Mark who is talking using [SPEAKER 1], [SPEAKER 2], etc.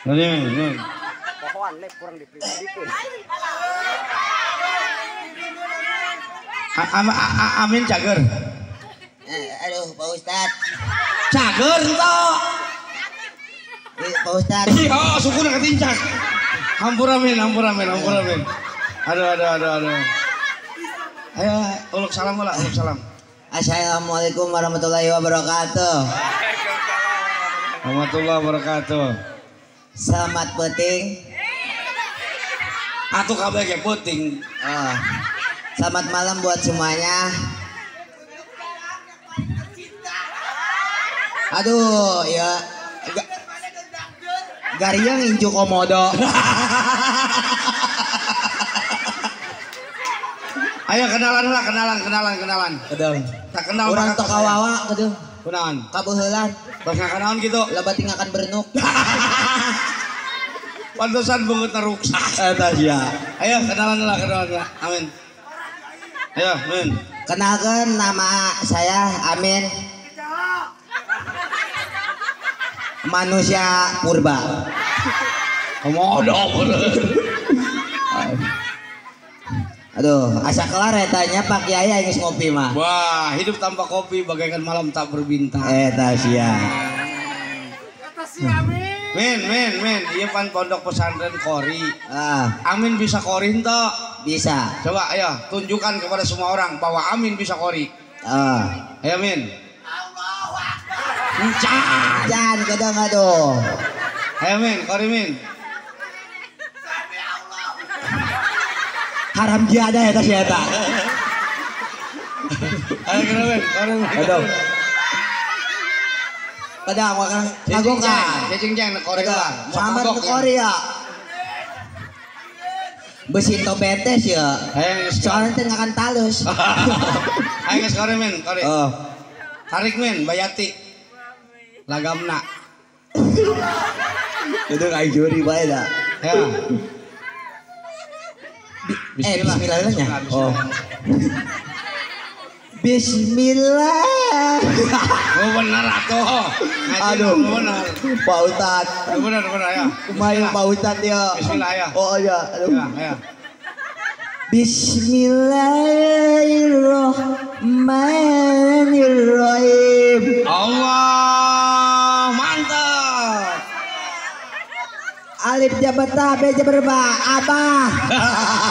[SPEAKER 1] Nih.
[SPEAKER 2] Pohoan lep kurang dipribadikeun.
[SPEAKER 1] Amin cager.
[SPEAKER 3] Aduh, Pak Ustad.
[SPEAKER 1] Cager toh.
[SPEAKER 3] Pak Ustad.
[SPEAKER 1] Iya, sukuna ketincak. Hampura min. Aduh. Ayo, uluk salam lah, uluk salam.
[SPEAKER 3] Assalamualaikum warahmatullahi wabarakatuh.
[SPEAKER 1] Warahmatullahi wabarakatuh.
[SPEAKER 3] Selamat peuting.
[SPEAKER 1] Atuh kabeh ge peuting.
[SPEAKER 3] Oh. Selamat malam buat semuanya. Aduh, ya. Gariang incu komodo.
[SPEAKER 1] Ayo kenalan lah, kenalan.
[SPEAKER 3] Kedeng.
[SPEAKER 1] Tak kenal
[SPEAKER 3] urang tok kawawa kedeng.
[SPEAKER 1] Kunaon?
[SPEAKER 3] Kabeuheulan.
[SPEAKER 1] Tos ngakanaon kitu?
[SPEAKER 3] Loba tingakan berenuk.
[SPEAKER 1] Pantesan beungeut ruksak.
[SPEAKER 3] Eta sia.
[SPEAKER 1] Ayo kenalan lah. Amin. Ayo, Min.
[SPEAKER 3] Kenalkan nama saya Amin. Manusia purba.
[SPEAKER 1] Komodo.
[SPEAKER 3] Aduh, asa kelar etanya Pak Kiai aing geus ngopi mah.
[SPEAKER 1] Wah, hidup tanpa kopi bagaikan malam tak berbintang.
[SPEAKER 3] Eta sia.
[SPEAKER 2] Eta sia, Min.
[SPEAKER 1] Min, ieu pan pondok pesantren Qori.
[SPEAKER 3] Ah.
[SPEAKER 1] Amin bisa Qori henteu?
[SPEAKER 3] Bisa.
[SPEAKER 1] Coba ayo tunjukkan kepada semua orang bahwa Amin bisa Qori.
[SPEAKER 3] Ah.
[SPEAKER 1] Ayo Min.
[SPEAKER 2] Allahu Akbar.
[SPEAKER 1] Encan.
[SPEAKER 3] Encan kedeng aduh.
[SPEAKER 1] Ayo Min, Qori Min.
[SPEAKER 3] Haram jadah eta si eta.
[SPEAKER 1] Ayo kena Min.
[SPEAKER 3] Aduh. Padahal makan kagokan.
[SPEAKER 1] Cicing jeng Korea lah.
[SPEAKER 3] Sama ke Korea. Besi tobetes ya. Soalnya teh ngakan talus.
[SPEAKER 1] Ayo geus Korea Min, Korea.
[SPEAKER 3] Oh.
[SPEAKER 1] Tarik Min, Bayati. Lagamna.
[SPEAKER 3] Itu kayak juri bae dah.
[SPEAKER 1] Ya.
[SPEAKER 3] Bismillahnya. Oh. Bismillah.
[SPEAKER 1] Oh benar atuh.
[SPEAKER 3] Aduh.
[SPEAKER 1] Benar.
[SPEAKER 3] Pak Ustad.
[SPEAKER 1] Benar ya.
[SPEAKER 3] Kumaha Pak Ustad ya.
[SPEAKER 1] Bismillah ya.
[SPEAKER 3] Oh iya. Aduh.
[SPEAKER 1] Ya.
[SPEAKER 3] Bismillahirrahmanirrahim.
[SPEAKER 1] Allah, mantap.
[SPEAKER 3] Alif jabata be jabar ba abah.